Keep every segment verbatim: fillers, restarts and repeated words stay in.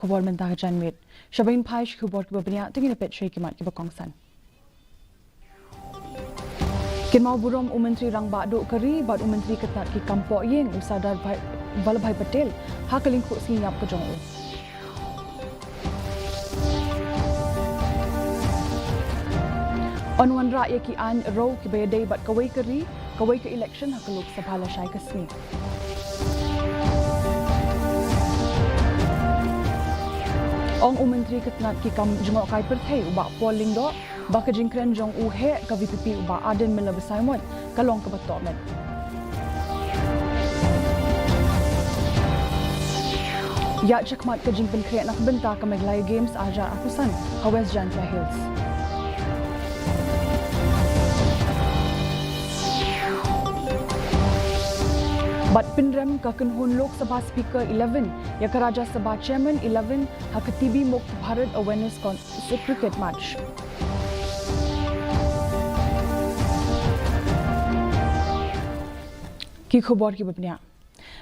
Khubor mynta ka janmiet. Sha ban phai sha ki khubor kiba bniah, to ngin ïa peit sha ki mat kiba kongsan. Kynmaw burom u Myntri Rangbah Duh ka ri bad u Myntri ka tnat ki kam pohïing u Sardar Bhai-, Vallabhbhai Patel ha ka lyngkhuh sngi ïap ka jong u. Yn wanrah ïa ki aiñ rew kiba ïadei bad kawei ka ri, kawei ka election ha ka Lok Sabha lashai ka sngi. Ong u Myntri ka tnat ki kam jngohkai pyrthei u Bah Paul Lyngdoh ba ka jingkren jong u heh ka V P P u Bah Ardent Miller Basaiawmoit ka long kaba tohmet. Ïaid shakhmat ka jingpynkhreh na ka bynta ka Meghalaya Games ar hajar arphew san ha West Jaintia Hills. Bad pynrem ka kynhun Lok Sabha Speaker eleven ïa ka Rajya Sabha Chairman eleven ha ka T B Mukt Bharat Awareness Con-, Cricket Match. Ki khubor kiba bniah.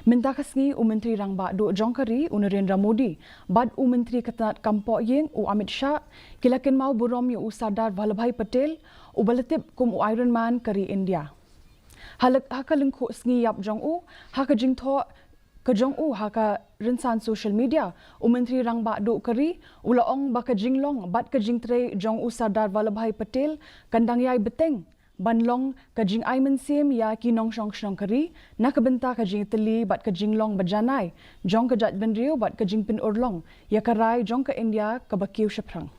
Mynta ka sngi u Myntri Rangbah Duh jong ka ri u Narendra Modi bad u Myntri ka tnat kam pohïing u Amit Shah ki la kynmaw burom ïa u Sardar Vallabhbhai Patel uba la tip kum u Iron Man ka ri India. Ha la-, ha ka lyngkhuh sngi ïap jong u, ha ka jingthoh ka jong u ha ka rynsan social media, u Myntri Rangbah Duh ka ri u la ong ba ka jinglong bad ka jingtrei jong u Sardar Vallabhbhai Patel kan dang ïai bteng ban long ka jingai mynsiem ïa ki nongshong shnong ka ri na ka bynta ka jingtylli bad ka jinglong ba janai jong ka jaitbynriew bad ka jingpynurlong ïa ka rai jong ka India kaba kiew shaphrang.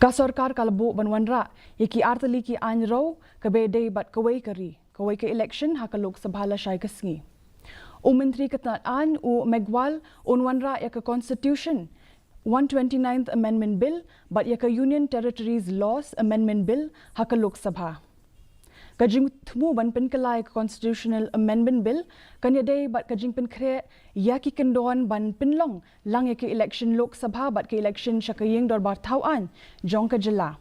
Ka sorkar ka la buh ban wanrah ïa ki artylli ki aiñ rew kaba ïadei bad kawei ka ri, kawei ka election ha ka Lok Sabha lashai ka sngi. U Myntri ka tnat aiñ u Meghwal un wanrah ïa ka Constitution one twenty-ninth Amendment Bill bad ïa ka Union Territories Laws Amendment Bill ha ka Lok Sabha. Ka jingthmu ban pynkylla ïa ka Constitutional Amendment Bill kan ïadei bad ka jingpynkhreh ïa ki kyndon ban pynlong lang ïa ka election Lok Sabha bad ka election sha ka ïing dorbar thaw aiñ jong ka jylla.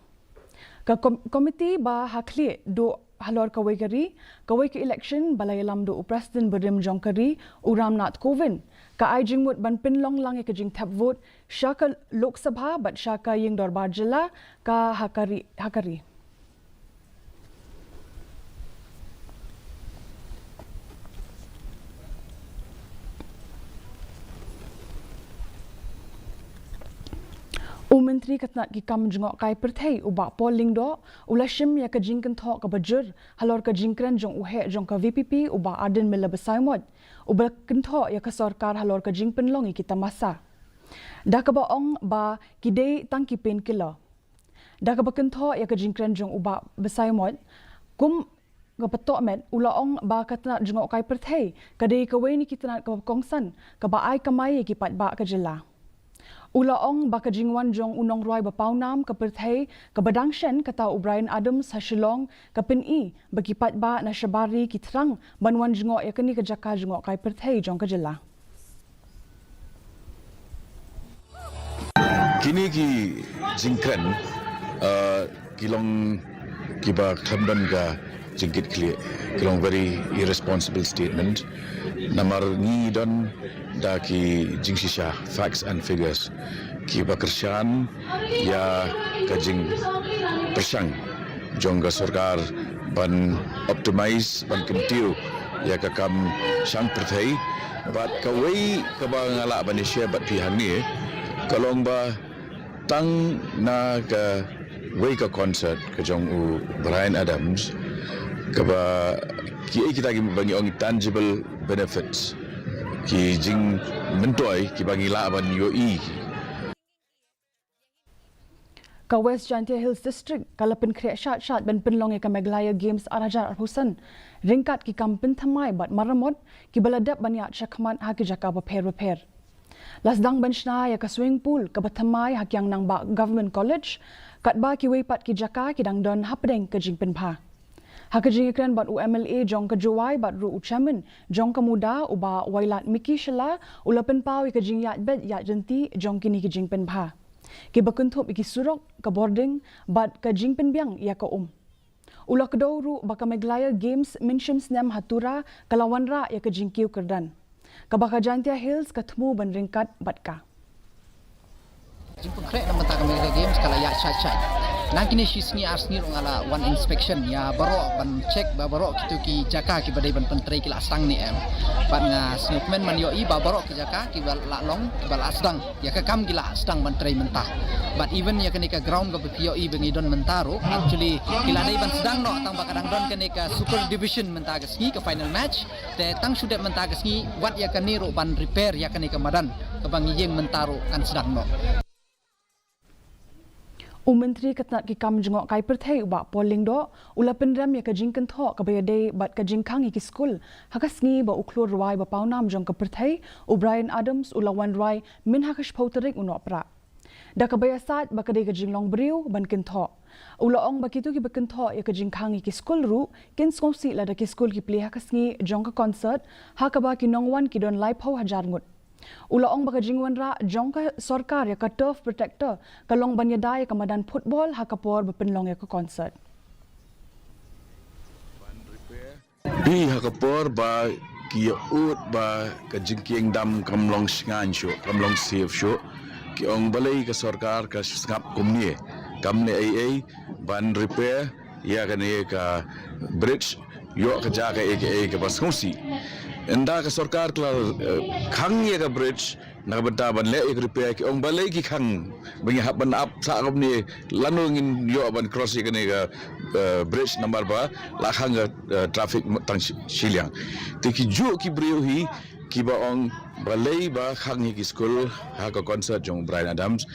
Ka kom-, komiti ba ha khlieh duh halor kawei ka ri, kawei ka election ba la ïalam da u President barim jong ka ri u Ramnath Kovind ka ai jingmut ban pynlong lang ïa ka jingthep vote sha ka Lok Sabha bad sha ka ïing dorbar jylla ka ha ka ri, ha ka ri. U Myntri ka tnat ki kam jngohkai pyrthei u Bah Paul Lyngdoh u la shim ïa ka jingkynthoh kaba jur halor ka jingkren jong u heh jong ka V P P u Bah Ardent Miller Basaiawmoit uba kynthoh ïa ka sorkar halor ka jingpynlong ïa ki tamasa da kaba ong ba ki dei tang ki painkiller. Da kaba kynthoh ïa ka jingkren jong u Bah Basaiawmoit kum kaba tohmet u la ong ba ka tnat jngohkai pyrthei ka dei kawei na ki tnat kaba kongsan kaba ai kamai ïa ki paidbah ka jylla. U la ong ba ka jingwan jong u nongrwai ba pawnam ka pyrthei kaba dang shen kata u Bryan Adams ha Shillong ka pyni ba ki paidbah na shabar ri ki thrang ban wan jngoh ïa kane ka jaka jngohkai pyrthei jong ka jylla. Kine ki jingkren, uh, ki long kiba khlem don ka jingkitkhlieh, ki long very irresponsible statement. Namar ngi don da ki jingshisha, facts and figures, kiba kyrshan ïa ka jingpyrshang jong ka sorkar ban optimize, ban kyntiew ïa ka kam shang pyrthei. Bad kawei kaba nga lah ban ïa share bad phi hangne ka long ba tang na kawei ka concert ka jong u Bryan Adams, kaba kiei kita kiba ngi ong tangible benefits, ki jingmyntoi kiba ngi lah ban ïohi. Ka West Jaintia Hills District ka la pynkhreh shat shat ban pynlong ïa ka Meghalaya Games ar hajar arphew san ryngkat ki kam pynthymmai bad maramot kiba la dep ban ïaid shakhmat ha ki jaka bapher bapher. La sdang ban shna ïa ka swimming pool kaba thymmai ha Kiang Nangbah Government College, katba kiwei pat ki jaka ki dang don hapdeng ka jingpynbha. Ha ka jingïakren bad u M L A jong ka Jowai bad ruh u Chairman jong ka MUDA u Bah Wailadmiki Shylla u la pynpaw ïa ka jingïaid beit ïaid ryntih jong kine ki jingpynbha, kiba kynthup ïa ki surok, ka bording bad ka jingpynbiang ïa ka um. U la kdew ruh ba ka Meghalaya Games mynshim snem ha Tura ka la wanrah ïa ka jingkiew kyrdan, kaba ka Jaintia Hills ka thmu ban ryngkat bad ka. Jingpynkhreh na bynta ka Meghalaya Games ka la ïaid shai shai. Na kine shi sngi ar sngi ruh nga la wan inspection ïa baroh ban check ba baroh kito ki jaka kiba dei ban pyntrei ki la sdang ne em. Bad nga sngewkmen ban ïohi ba baroh ki jaka kiba la long kiba la sdang. Ïa ka kam ki la sdang ban trei mynta. Bad even ïa kane ka ground kaba phi ïohi ba ngi don mynta ruh, actually ki la dei ban sdang noh tang ba ka dang don kane ka Super Division mynta ka sngi, ka final match. Te tang shu dep mynta ka sngi wat ïa kane ruh ban repair ïa kane ka madan kaba ngi ïeng mynta ruh kan sdang noh. U Myntri ka tnat ki kam jngohkai pyrthei u Bah Paul Lyngdoh u la pynrem ïa ka jingkynthoh kaba ïadei bad ka jingkhang ïa ki skul ha ka sngi ba u khlur rwai ba pawnam jong ka pyrthei u Bryan Adams u la wan rwai mynha ka shiphew tarik u Nohprah. Da kaba ïasaid ba ka dei ka jinglong briew ban kynthoh. U la ong ba kito kiba kynthoh ïa ka jingkhang ïa ki skul ruh kin sngewsih lada ki skul ki plie ha ka sngi jong ka concert, ha kaba ki nongwan ki don laiphew hajar ngut. U la ong ba ka jingwanrah jong ka sorkar ïa ka turf protector ka long ban ïada ïa ka madan football ha ka por ba pynlong ïa ka concert. Phi ha ka por ba ki ïaud ba ka jingkieng dam kam long shngaiñ shuh, kam long safe shuh. Ki ong balei ka sorkar ka sngap kumne. Kam leh ei ei ban repair ïa kane ka bridge, ïoh ka jaka ei ka ei kaba sngewsih. Ynda ka sorkar ka la, eh, khang ïa ka bridge, na ka bynta ban leh ïa ka repair, ki ong balei ki khang, ba ngi hap ban ap sah kumne, lano ngin ïoh ban cross ïa kane ka, eh, bridge namar ba la khang ka, eh, traffic tang shi-, shiliang. Te ki juh ki briew hi kiba ong balei ba khang ïa ki skul ha ka concert jong Bryan Adams.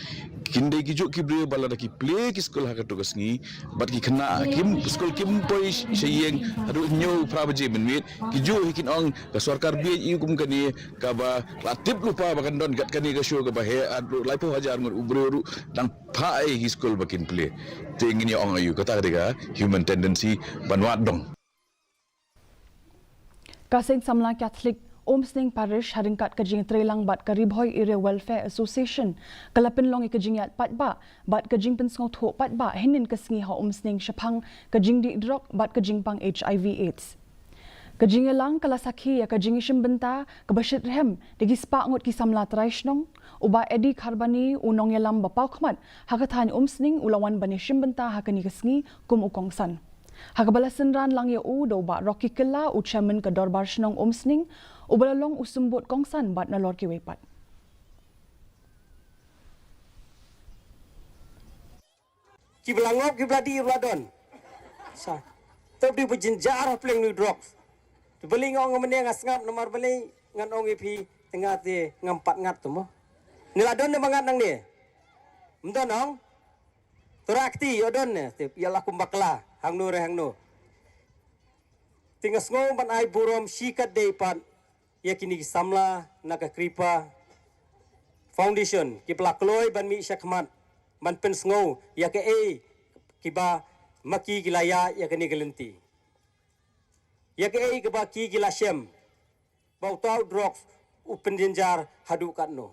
Kin dei ki juh ki briew ba lada ki plie ki skul ha kato ka sngi bad ki khynnah kim, skul kim poi sha ïing haduh hynñiew phra baje mynmiet. Ki juh hi kin ong ka sorkar bieit ïa u kum kane kaba la tip lypa ba kan don kat kane ka show kaba heh haduh laiphew hajar ngut u briew ruh dang phah ïa ki skul ba kin plie. Te ngin ïa ong aïu, kata ka dei ka human tendency ban wad dong. Ka Seng Samla Catholic Umsning Parish ha ryngkat ka jingtreilang bad ka Ri Bhoi Area Welfare Association ka la pynlong ïa ka jingïaid paidbah bad ka jingpynsngewthuh paidbah hynnin ka sngi ha Umsning shaphang ka jingdih drok bad ka jingpang HIV AIDS. Ka jingïalang ka la sakhi ïa ka jingïashim bynta kaba shitrhem da ki spah ngut ki samla trai shnong. U Bah Eddie Kharbani, u nongïalam ba paw khmat ha ka thaiñ Umsning, u la wan ban ïashim bynta ha kane ka sngi kum u kongsan. Ha kaba la synran lang ïa u da u Bah Rocky Kylla, u chairman ka Dorbar Shnong Umsning, uba la long u symbud kongsan bad nalor kiwei pat. Kiba la ngop, kiba la dih, kiba la don. Sa. Tep dih ba jynjar ha pleng nu drugs. Te balei nga ong mynne nga sngap namar balei ngan ong ïa phi te nga te ngam pat ngat te mo. Ni la don ne ba ngat nangne. Ym don ong. Te rah kti ïoh don ne te ïa la kum bakla hangno re hangno. Te nga sngew ban ai burom shi katdei pat ïa kine ki samla na ka Kripa Foundation kiba la kloi ban mih shakhmat ban pynsngew ïa kaei kiba ma ki ki la ïaid ïa kane ka lynti. Ïa kaei kaba ki ki la shem ba uta u drugs u pynjynjar haduh katno.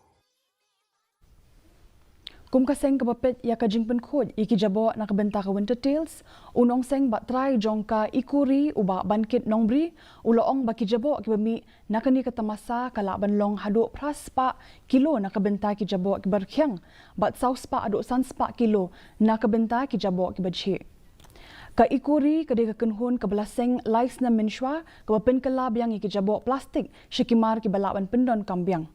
Kum ka seng kaba peit ïa ka jingpynkhuid ïa ki jaboh na ka bynta ka Winter Tales, u nongseng bad trai jong ka Eco Ri u Bah Bankit Nongbri u la ong ba ki jaboh kiba mih na kane ka tamasa ka lah ban long haduh phra spah kilo na ka bynta ki jaboh kiba rkhiang bad saw spah haduh san spah kilo na ka bynta ki jaboh kiba jhieh. Ka Eco Ri ka dei ka kynhun kaba la seng lai snem mynshuwa kaba pynkylla biang ïa ki jaboh plastik sha ki mar kiba lah ban pyndonkam biang.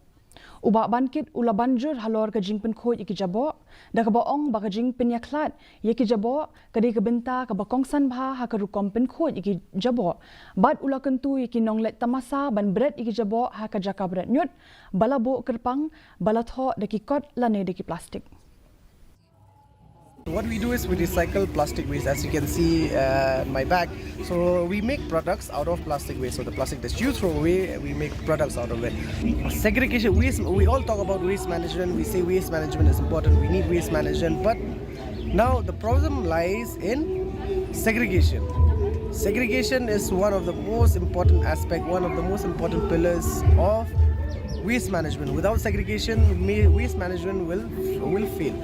U Bah Bankit u la ban jur halor ka jingpynkhuid ïa ki jaboh da kaba ong ba ka jingpynïakhlad ïa ki jaboh ka dei ka bynta kaba kongsan bha ha ka rukom pynkhuid ïa ki jaboh bad u la kyntu ïa ki nongleit tamasa ban bret ïa ki jaboh ha ka jaka bret ñiut ba la buh kyrpang ba la thoh da ki kot lane da ki plastik. What we do is we recycle plastic waste, as you can see uh, in my bag. So we make products out of plastic waste. So the plastic that you throw away, we make products out of it. Segregation, waste, we all talk about waste management. We say waste management is important. We need waste management. But now the problem lies in segregation. Segregation is one of the most important aspect, one of the most important pillars of waste management. Without segregation, waste management will, will fail.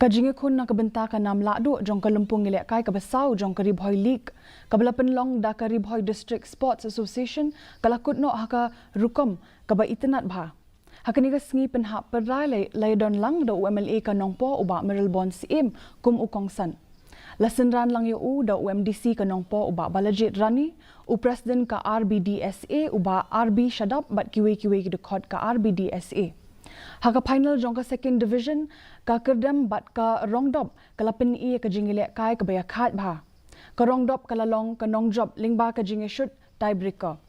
Ka jingïakhun na ka bynta ka nam lahduh jong ka lympung ïalehkai kaba saw jong ka Ri Bhoi League, kaba la pynlong da ka Ri Bhoi District Sports Association, ka la kut noh ha ka rukom kaba itynnad bha. Ha kane ka sngi pynhap pyrthai la, la ïadon lang da u M L A ka Nongpoh u Bah Mayralborn Syiem kum u kongsan. La synran lang ïa u da u M D C ka Nongpoh u Bah Balajied Rani, u President ka R B D S A u Bah R B Shadap bad kiwei kiwei ki dkhot ka R B D S A. Ha ka final jong ka Second Division, ka Kyrdem bad ka Rongdop ka la pyni ïa ka jingïalehkai kaba ïakhaid bha. Ka Rongdop ka la long ka nongjop lyngba ka jingïashut tiebreaker.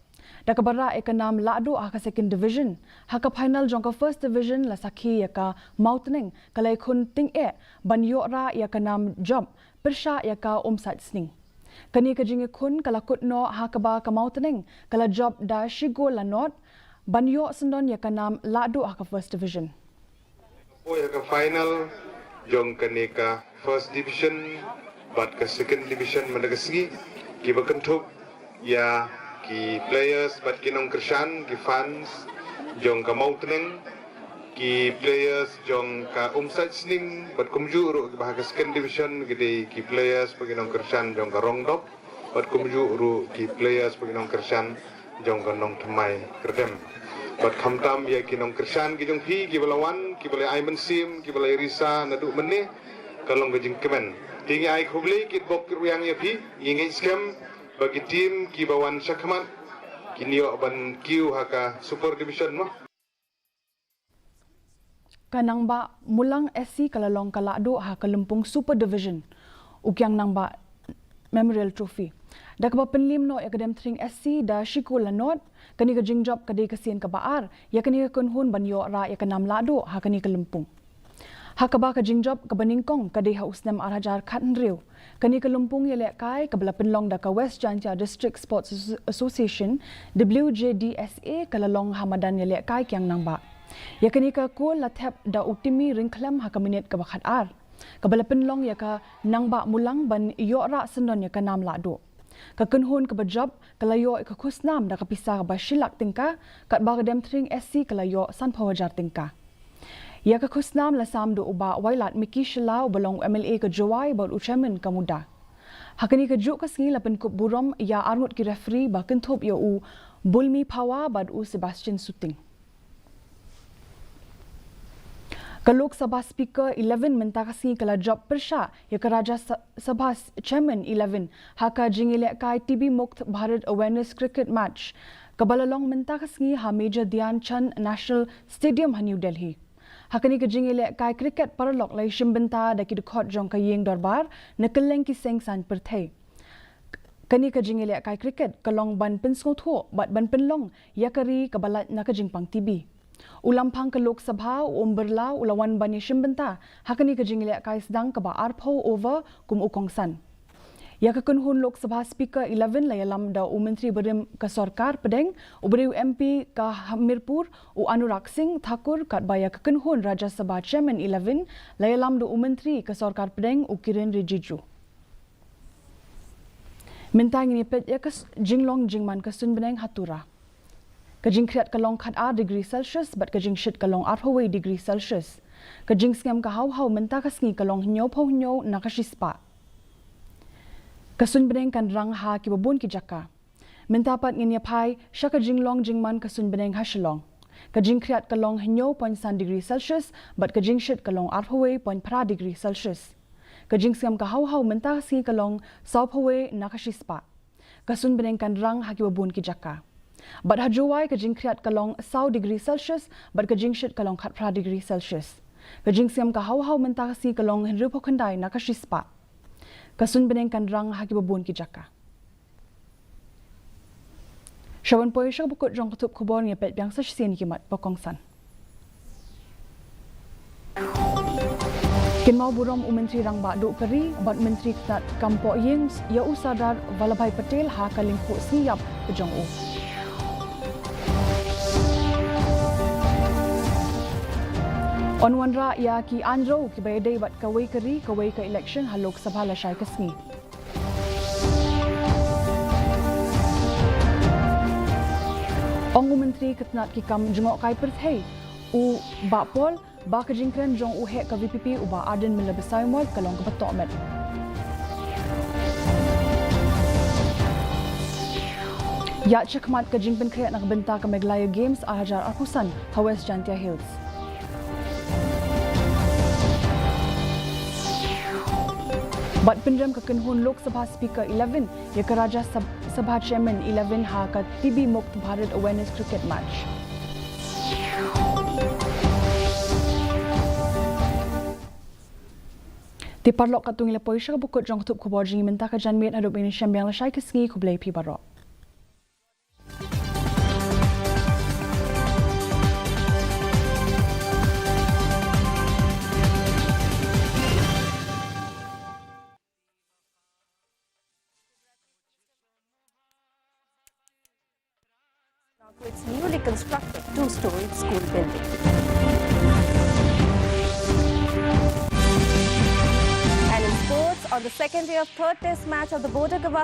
Da kaba rah ïa ka nam lahduh ha ka Second Division, ha ka final jong ka First Division la sakhi ïa ka Mawtneng ka la ïakhun tyngeh ban ïoh rah ïa ka nam jop pyrshah ïa ka Umsait Sning. Kane ka jingïakhun ka la kut noh ha kaba ka Mawtneng ka la jop da shi gol la nod ban ïoh syndon ïa ka nam lahduh ha ka First Division. Poi ha ka final jong kane ka First Division bad ka Second Division mynta ka sngi, kiba kynthup ïa ki players bad ki nongkyrshan, ki fans jong ka Mawtneng, ki players jong ka Umsait Sning bad kumjuh ruh kiba ha ka Second Division, ki dei ki players bad ki nongkyrshan jong ka Rongdop bad kumjuh ruh ki players bad ki nongkyrshan jong ka Nongthymmai Kyrdem. Bad khamtam ïa ki nongkyrshan ki jong phi kiba la wan, kiba la ai mynsiem, kiba la risa naduh mynne, ka long ka jingkmen. Te ngi ai khublei kitbok kitrwiang ïa phi, ngi ngeit skhem ba ki team kiba wan shakhmat kin ïoh ban kiew ha ka Super Division mo. Ka Nangbah Mulang S C ka la long ka lahduh ha ka lympung Super Division, u Kiang Nangbah Memorial Trophy. Da kaba pynliem noh ïa ka Demthring S C da shi gol la nod, kane ka jingjop ka dei ka sien kaba ar ïa kane ka kynhun ban ïoh rah ïa ka nam lahduh ha kane ka lympung. Ha kaba ka jingjop kaba nyngkong ka dei ha u snem ar hajar khathynriew. Kane ka lympung ïalehkai kaba la pynlong da ka West Jaintia District Sports Asso-, Association, W J D S A, ka la long ha madan ïalehkai Kiang Nangbah. Ïa kane ka kol la thep da u Timmy Ryngkhlem ha ka minit kaba khatar, kaba la pynlong ïa ka Nangbah Mulang ban ïoh rah syndon ïa ka nam lahduh. Ka kynhun kaba jop ka la ïoh ïa ka khusnam da ka pisa kaba shi lak tyngka, katba ka Demthring S C ka la ïoh sanphew hajar tyngka. Ïa ka khusnam la sam da u Bah Wailadmiki Mickey Shylla uba long u M L A ka Jowai bad u Chairman ka MUDA. Ha kane kajuh ka sngi la pynkup burom ïa arngut ki referee ba kynthup ïa u Bulmi Phawa bad u Sebastian Suting. Ka Lok Sabha Speaker eleven mynta ka sngi ka la jop pyrshah ïa ka Rajya Sa-, Sabha Chairman eleven ha ka jingïalehkai T B Mukt Bharat Awareness Cricket Match, kaba la long mynta ka sngi ha Major Dhyan Chand National Stadium ha New Delhi. Ha kane ka jingïalehkai cricket paralok la ïashimbynta da ki dkhot jong ka ïing dorbar na kylleng ki seng saiñ pyrthei. Kane ka jingïalehkai cricket ka long ban pynsngewthuh bad ban pynlong ïa ka ri kaba lait na ka jingpang T B. U Lamphang ka Lok Sabha, u Om Birla, u la wan ban ïashimbynta ha kane ka jingïalehkai sdang kaba arphew over kum u kongsan. Ïa ka kynhun Lok Sabha Speaker eleven la ïalam da u Myntri barim ka Sorkar Pdeng, uba dei u M P ka Hamirpur, u Anurag Singh Thakur, katba ïa ka kynhun Rajya Sabha Chairman eleven la ïalam da u Myntri ka Sorkar Pdeng, u Kiren Rijiju. Mynta ngin ïa peit ïa ka s-, jinglong jingman ka suiñ bneng ha Tura. Ka jingkhriat ka long khatar degree Celsius bad ka jingshit ka long arphew wei degree Celsius. Ka jingsngem ka haw haw mynta ka sngi ka long hynñiewphew hynñiew na ka shispah. Ka suiñ bneng kan rang ha kiba bun ki jaka. Mynta pat ngin ïa phai sha ka jinglong jingman ka suiñ bneng ha Shillong. Ka jingkhriat ka long hynñiew point san degree Celsius bad ka jingshit ka long arphew wei point phra degree Celsius. Ka jingsngem ka haw haw mynta ka sngi ka long sawphew wei na ka shispah. Ka suiñ bneng kan rang ha kiba bun ki jaka. Bad ha Jowai ka jingkhriat ka long saw degree Celsius bad ka jingshit ka long khatphra degree Celsius. Ka jingsngem ka haw haw mynta ka sngi ka long hynriewphew khyndai na ka shispah. Ka suiñ bneng kan rang ha kiba bun ki jaka. Sha ban poi sha kaba kut jong ka thup khubor, ngin ïa peit biang sa shisien ïa ki mat ba kongsan. Kynmaw burom u Myntri Rangbah Duh ka Ri bad Myntri ka tnat kam pohïing ïa u Sardar Vallabhbhai Patel ha ka lyngkhuh sngi ïap ka jong u. Yn wanrah ïa ki aiñ rew kiba ïadei bad kawei ka ri kawei ka election ha Lok Sabha lashai ka sngi. Ong u Myntri ka tnat ki kam jngohkai pyrthei u Bah Paul Ba ka jingkren jong u heh ka VPP u Bah Ardent Miller Basaiawmoit ka long kaba tohmet. Ïaid shakhmat ka jingpynkhreh na ka bynta ka Meghalaya Games ar hajar arphew san ha West Jaintia Hills. Bad pynrem ka kynhun Lok Sabha Speaker eleven ïa ka Rajya Sab- Sabha Chairman eleven ha ka TB Mukt Bharat Awareness Cricket Match. Te paralok, katto ngi la poi sha kaba kut jong ka thup khubor jong ngi mynta ka janmiet. Haduh ban ïashem biang lashai ka sngi, khublei phi baroh. Now to its newly constructed two-storied school building. And in sports, on the second day of third test match of the Border Gavaskar